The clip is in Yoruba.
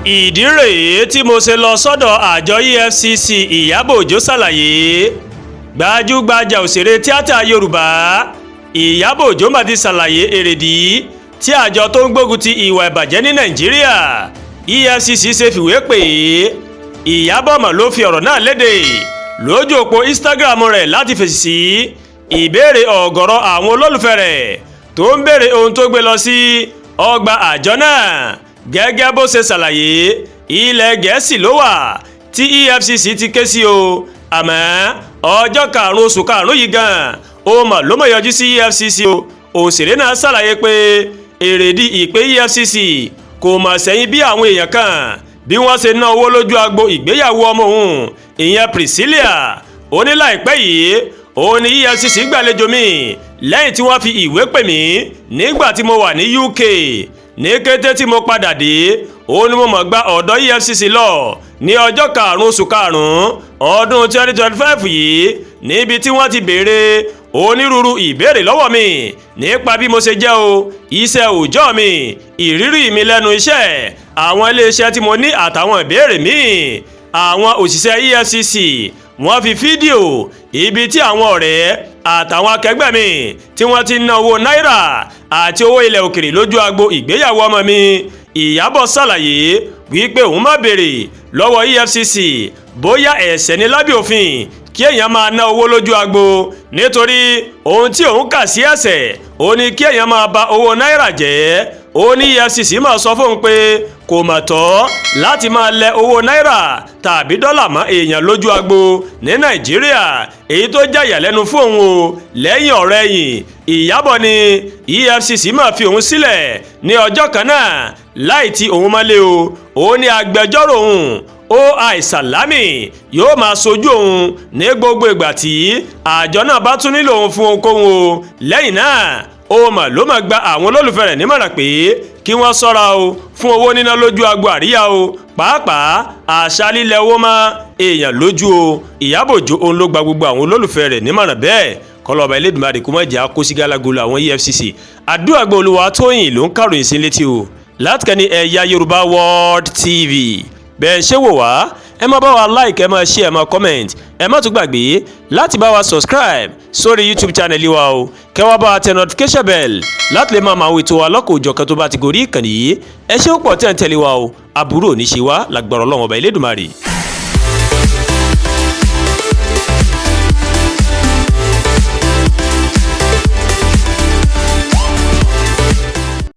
Ìdí rèé tí mo ṣe lọ sọ́dọ̀ àjọ EFCC, Ìyábọ̀ Òjó ṣàlàyé. Gbajúgbajà òṣèré tíátà Yorùbá Ìyábọ̀ Òjó mà ti ṣàlàyé èrèdí tí àjọ tó ń gbógun ti ìwà ìbàjẹ́ ní Nàìjíríà, EFCC, ṣe fìwé pè é. Ìyábọ̀ mà ló fi ọ̀rọ̀ náà léde lójú òpó Instagram rẹ̀ láti fèsì sí ìbéèrè ọ̀gọ̀rọ̀ àwọn olólùfẹ́ rẹ̀ tó ń béèrè ohun tó gbé lọ sí ọgbà àjọ náà. Gẹ́gẹ́ bó ṣe ṣàlàyé, ilẹ̀ Gẹ̀ẹ́sì ló wà tí EFCC ti ké sí o, àmọ́ ọjọ́ 5 oṣù 5 yìí gan ó mọ̀ ló mọ̀ yọjú sí EFCC o. Òṣèré náà ṣàlàyé pé èrèdí ìpè EFCC kò mọ̀ sẹ́yìn bí àwọn èèyàn kan bí wọ́n ṣe ná owó lójú agbo ìgbéyàwó ọmọ òun, ìyẹn Priscilla. Ó ní láìpẹ́ yìí òun ni EFCC gbàlejò mi lẹ́yìn tí wọ́n fi ìwé pè mí nígbà tí mo wà ní UK. Ní kété tí mo padà dé, òun ni mo mọ̀ gba ọ̀dọ̀ EFCC lọ ní ọjọ́ 5 oṣù 5 ọdún 2025 yìí, níbi tí wọ́n ti béèrè onírúurú ìbéèrè lọ́wọ́ mi nípa bí mo ṣe jẹ́ o, iṣẹ́ òòjọ́ mi, ìrírí mi lẹ́nu iṣẹ́, àwọn iléeṣẹ́ tí mo ní àtàwọn ìbéèrè míì. Àwọn òṣìṣẹ́ EFCC wọ́n fi fídíò ibi tí àwọn ọ̀rẹ́ àtàwọn akẹgbẹ́ mi tí wọ́n ti ń ná owó náírà àti owó ilẹ̀ òkèrè lójú agbo ìgbéyàwó ọmọ mi. Ìyábọ̀ ṣàlàyé wípé òun má béèrè lọ́wọ́ EFCC bóyá ẹ̀ṣẹ̀ ní lábẹ́ òfin kí èèyàn máa ná owó lójú agbo, nítorí ohun tí òun kà sí ẹ̀ṣẹ̀ ó ní kí èèyàn máa ba owó náírà jẹ́. Ó ní EFCC máa sọ fóun pé kò mà tọ́ láti máa lẹ owó náírà tàbí dọ́là mọ́ èèyàn lójú agbo ní Nàìjíríà, èyí tó jẹ́ ìyàlẹ́nu fún òun o. Lẹ́yìn ọ̀rẹ́yìn, Ìyábọ̀ ní EFCC máa fi òun sílẹ̀ ní ọjọ́ kan náà láì tí òun mọ́lé o. Ó ní agbẹjọ́rò òun, Oi Salami, yóò máa ṣojú òun ní gbogbo ìgbà tí àjọ náà bá tún nílò òun fún ohunkóhun o. Lẹ́yìn náà, ó mà ló máa gba àwọn olólùfẹ́ rẹ̀ nímọ̀ràn pé kí wọ́n ṣọ́ra o fún owó níná lójú agbo àríyá o, pàápàá àṣà lílẹ̀ owó mọ́ èèyàn lójú o. Ìyábọ̀ Òjó òun ló gba gbogbo àwọn olólùfẹ́ rẹ̀ nímọ̀ràn bẹ́ẹ̀. Kọlọ́ba Elédùmarè kó má jẹ́ kó sí gálágolo àwọn EFCC. Àdúrà gbọ́. Olúwatóyìn ló ń kàròyìn sí létí o láti kẹ́ni Ẹ̀yà Yorùbá World TV. Bẹ́ẹ̀ ṣé wò wá, ẹ máa bá wa like, ẹ máa share, ẹ máa comment. Ẹ má tún gbàgbé láti bá wa subscribe sórí YouTube channel wa o, kẹ́ wá bá wa tẹ notification bell láti lè máa máa wo ètò wa lọ́kọ̀ òjọ̀kan tó bá ti gorí ìkànnì yìí. Ẹ ṣé púpọ̀ tẹ́ ń tẹ̀lé wa o. Àbúrò ní ṣe wá lágbára Ọlọ́run Ọba Elédùmarè.